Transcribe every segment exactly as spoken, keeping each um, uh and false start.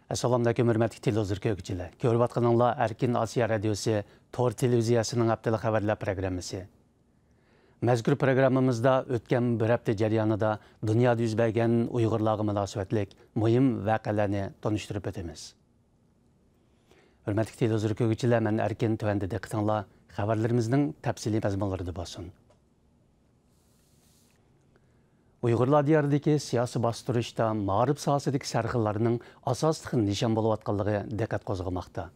ئەسسالامۇئەلەيكۇم، ھۆرمەتلىك تېلېۋىزور كۆرگۈچىلەر. كۆرۈۋاتقىنىڭلار ئەركىن ئاسىيا رادىيوسى تور تېلېۋىزىيەسىنىڭ ھەپتىلىك خەۋەرلەر پروگراممىسى. مەزكۇر پروگراممىمىزدا ئۆتكەن بىر ھەپتە جەريانىدا دۇنيادا يۈز بەرگەن ئۇيغۇرلارغا مۇناسىۋەتلىك مۇھىم ۋەقەلەرنى تونۇشتۇرۇپ ئۆتىمىز. ھۆرمەتلىك تېلېۋىزور كۆرگۈچىلەر، مەن ئەركىن، تۆۋەندە دىققىتىڭلار خەۋەرلىرىمىزنىڭ تەپسىلىي مەزمۇنلىرىدا بولسۇن. ئۇيغۇرلار دىيارىدىكى سىياسىي باستۇرۇشتا مائارىپ ساھەسىدىكى سەرخىللارنىڭ ئاساسلىق نىشان بولۇۋاتقانلىقى دىققەت قوزغىماقتا.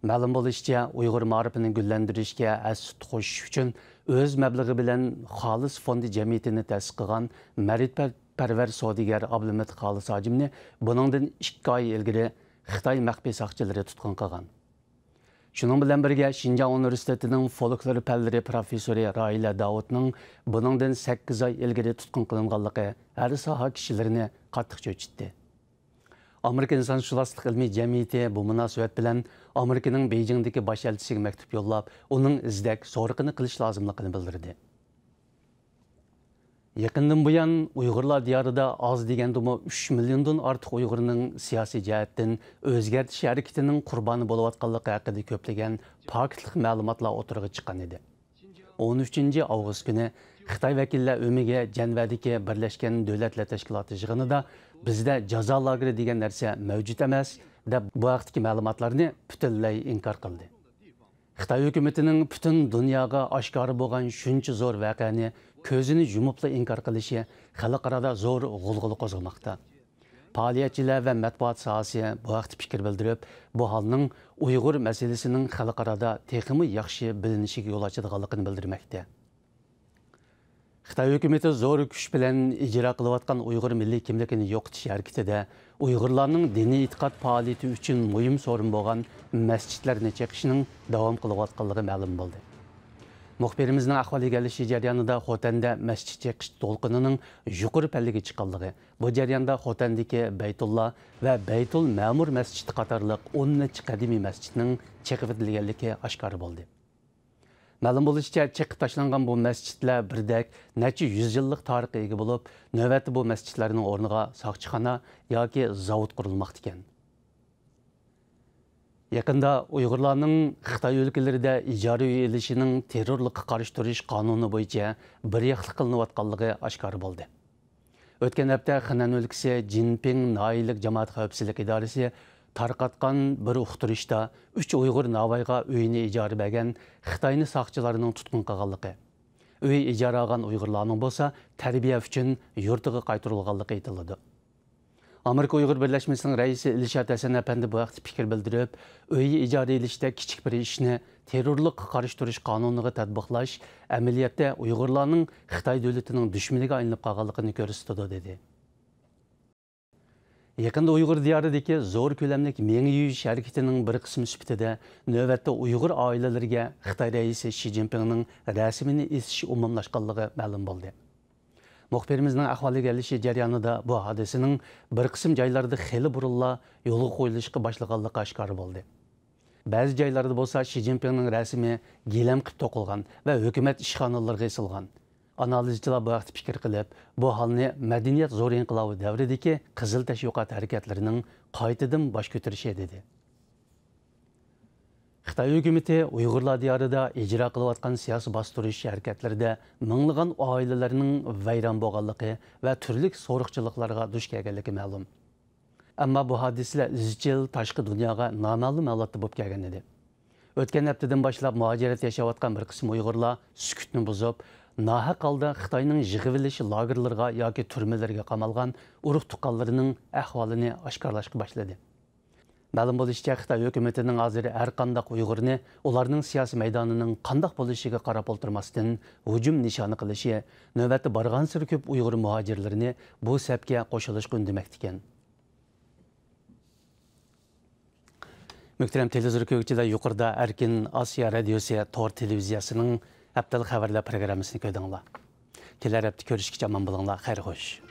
مەلۇم بولۇشىچە، ئۇيغۇر مائارىپىنى گۈللەندۈرۈشكە ھەسسە قوشۇش ئۈچۈن ئۆز مەبلىغى بىلەن خالىس فوندى جەمئىيىتىنى تەسىس قىلغان مەرىپەتپەرۋەر سودىگەر ئابلىمىت خالىس ھاجىمنى بۇنىڭدىن ئىككى ئاي ئىلگىرى خىتاي مەخپىي ساقچىلىرى تۇتقۇن قىلغان. شۇنىڭ بىلەن بىرگە، شىنجاڭ ئۇنىۋېرسىتېتىنىڭ فولكلور پەنلىرى پروفېسسورى راھىلە داۋۇتنىڭ بۇنىڭدىن سەككىز ئاي ئىلگىرى تۇتقۇن قىلىنغانلىقى ھەر ساھە كىشىلىرىنى قاتتىق چۆچۈتتى. ئامېرىكا ئىنسانشۇناسلىق ئىلمىي جەمئىيىتى بۇ مۇناسىۋەت بىلەن ئامېرىكىنىڭ بېيجىڭدىكى باش ئەلچىسىگە مەكتۇپ يوللاپ، ئۇنىڭ ئىزدەك سورىقىنى قىلىش لازىملىقىنى بىلدۈردى. يېقىندىن بۇيان، ئۇيغۇرلار دىيارىدا ئاز دېگەندىمۇ ئۈچ مىليوندىن ئارتۇق ئۇيغۇرنىڭ سىياسىي جەھەتتىن ئۆزگەرتىش ھەرىكىتىنىڭ قۇربانى بولۇۋاتقانلىقى ھەققىدە كۆپلىگەن پاكىتلىق مەلۇماتلار ئوتتۇرىغا چىققان ئىدى. ئون ئۈچىنچى ئاۋغۇست كۈنى خىتاي ۋەكىللەر ئۆمىگە جەنۋەدىكى بىرلەشكەن دۆلەتلەر تەشكىلاتى يىغىنىدا، بىزدە جازا لاگېرى دېگەن نەرسە مەۋجۇت ئەمەس، دەپ، بۇ ھەقتىكى مەلۇماتلارنى پۈتۈنلەي ئىنكار قىلدى. خىتاي ھۆكۈمىتىنىڭ پۈتۈن دۇنياغا ئاشكارا بولغان شۇنچە زور ۋەقەنى كۆزىنى يۇمۇپلا ئىنكار قىلىشى خەلقئارادا زور غۇلغۇلا قوزغىماقتا. پائالىيەتچىلەر ۋە مەتبۇئات ساھەسى بۇ ھەقتە پىكىر بىلدۈرۈپ، بۇ ھالنىڭ ئۇيغۇر مەسىلىسىنىڭ خەلقئارادا تېخىمۇ ياخشى بىلىنىشىگە يول ئاچىدىغانلىقىنى بىلدۈرمەكتە. خىتاي ھۆكۈمىتى زور كۈچ بىلەن ئىجرا قىلىۋاتقان ئۇيغۇر مىللىي كىملىكىنى يوقىتىش ھەرىكىتىدە ئۇيغۇرلارنىڭ دىنىي ئېتىقاد پائالىيىتى ئۈچۈن مۇھىم سورۇن بولغان مەسچىتلەرنى چېقىشنىڭ داۋام قىلىۋاتقانلىقى مەلۇم بولدى. مۇخبىرىمىزنىڭ ئەھۋال ئىگىلىشى جەريانىدا خوتەندە مەسچىت چېقىش دولقۇنىنىڭ يۇقىرى پەللىگە چىققانلىقى، بۇ جەرياندا خوتەندىكى بەيتۇللا ۋە بەيتۇل مەمۇر مەسچىتى قاتارلىق ئون نەچچە قەدىمىي مەسچىتنىڭ چېقىۋېتىلگەنلىكى ئاشكارا بولدى. مەلۇم بولۇشىچە، چېقىپ تاشلانغان بۇ مەسچىتلەر بىردەك نەچچە يۈز يىللىق تارىخقا ئىگە بولۇپ، نۆۋەتتە بۇ مەسچىتلەرنىڭ ئورنىغا ساقچىخانا ياكى زاۋۇت قۇرۇلماقتا ئىكەن. يېقىندا ئۇيغۇرلارنىڭ خىتاي ئۆلكىلىرىدە ئىجارە ئۆي ئېلىشىنىڭ تېررورلۇققا قارشى تۇرۇش قانۇنى بويىچە بىر ياقلىق قىلىنىۋاتقانلىقى ئاشكارا بولدى. ئۆتكەن ھەپتە خېنەن ئۆلكىسى جىنپىڭ ناھىيەلىك جامائەت خەۋپسىزلىك ئىدارىسى تارقاتقان بىر ئۇقتۇرۇشتا ئۈچ ئۇيغۇر ناۋايغا ئۆيىنى ئىجارە بەرگەن خىتاينى ساقچىلارنىڭ تۇتقۇن قىلغانلىقى، ئۆي ئىجارە ئالغان ئۇيغۇرلارنىڭ بولسا تەربىيە ئۈچۈن يۇرتىغا قايتۇرۇلغانلىقى ئېيتىلىدۇ. ئامېرىكا ئۇيغۇر بىرلەشمىسىنىڭ رەئىسى ئىلشات ھەسەن ئەپەندى بۇ ھەقتە پىكىر بىلدۈرۈپ، ئۆي ئىجارە ئېلىشتەك كىچىك بىر ئىشنى تېررورلۇققا قارشى تۇرۇش قانۇنىغا تەتبىقلاش ئەمەلىيەتتە ئۇيغۇرلارنىڭ خىتاي دۆلىتىنىڭ دۈشمىنىگە ئايلىنىپ قالغانلىقىنى كۆرسىتىدۇ، دېدى. يېقىندا ئۇيغۇر دىيارىدىكى زور كۆلەملىك مېڭە يۇيۇش ھەرىكىتىنىڭ بىر قىسمى سۈپىتىدە نۆۋەتتە ئۇيغۇر ئائىلىلىرىگە خىتاي رەئىسى شى جىنپىڭنىڭ رەسىمىنى ئېسىش ئومۇملاشقانلىقى مەلۇم بولدى. مۇخبىرىمىزنىڭ ئەھۋال ئىگىلىشى جەريانىدا بۇ ھادىسىنىڭ بىر قىسىم جايلاردا خېلى بۇرۇنلا يولغا قويۇلۇشقا باشلىغانلىقى ئاشكارا بولدى. بەزى جايلاردا بولسا شى جىنپىڭنىڭ رەسىمى گىلەم قىلىپ توقۇلغان ۋە ھۆكۈمەت ئىشخانىلىرىغا ئېسىلغان. ئانالىزچىلار بۇ ھەقتە پىكىر قىلىپ، بۇ ھالنى مەدەنىيەت زور ئىنقىلابى دەۋرىدىكى قىزىل تەشۋىقات ھەرىكەتلىرىنىڭ قايتىدىن باش كۆتۈرۈشى، دېدى. خىتاي ھۆكۈمىتى ئۇيغۇرلار دىيارىدا ئىجرا قىلىۋاتقان سىياسىي باستۇرۇش ھەرىكەتلىرىدە مىڭلىغان ئائىلىلەرنىڭ ۋەيران بولغانلىقى ۋە تۈرلۈك سورۇقچىلىقلارغا دۇچ كەلگەنلىكى مەلۇم. ئەمما بۇ ھادىسىلەر ئىزچىل تاشقى دۇنياغا نامەلۇم ھالەتتە بولۇپ كەلگەن ئىدى. ئۆتكەن ھەپتىدىن باشلاپ مۇھاجىرەتتە ياشاۋاتقان بىر قىسىم ئۇيغۇرلار سۈكۈتنى بۇزۇپ، ناھەق ھالدا خىتاينىڭ يىغىۋېلىش لاگېرلىرىغا ياكى تۈرمىلىرىگە قامالغان ئۇرۇق-تۇغقانلىرىنىڭ ئەھۋالىنى ئاشكارىلاشقا باشلىدى. مەلۇم بولۇشىچە، خىتاي ھۆكۈمىتىنىڭ ھازىر ھەر قانداق ئۇيغۇرنى ئۇلارنىڭ سىياسىي مەيدانىنىڭ قانداق بولۇشىغا قاراپ ئولتۇرماستىن، ھۇجۇم نىشانى قىلىشى، نۆۋەتتە بارغانسېرى كۆپ ئۇيغۇر مۇھاجىرلىرىنى بۇ سەپكە قوشۇلۇشقا ئۈندىمەكتىكەن. مۆھتەرەم تېلېۋىزور كۆرگۈچىلەر، يۇقىرىدا ئەركىن ئاسىيا رادىيوسى تور تېلېۋىزىيەسىنىڭ ھەپتىلىك خەۋەرلەر پروگراممىسىنى كۆردۈڭلار. كېلەر ھەپتە كۆرۈشكىچە ئامان بولۇڭلار، خەير خوش.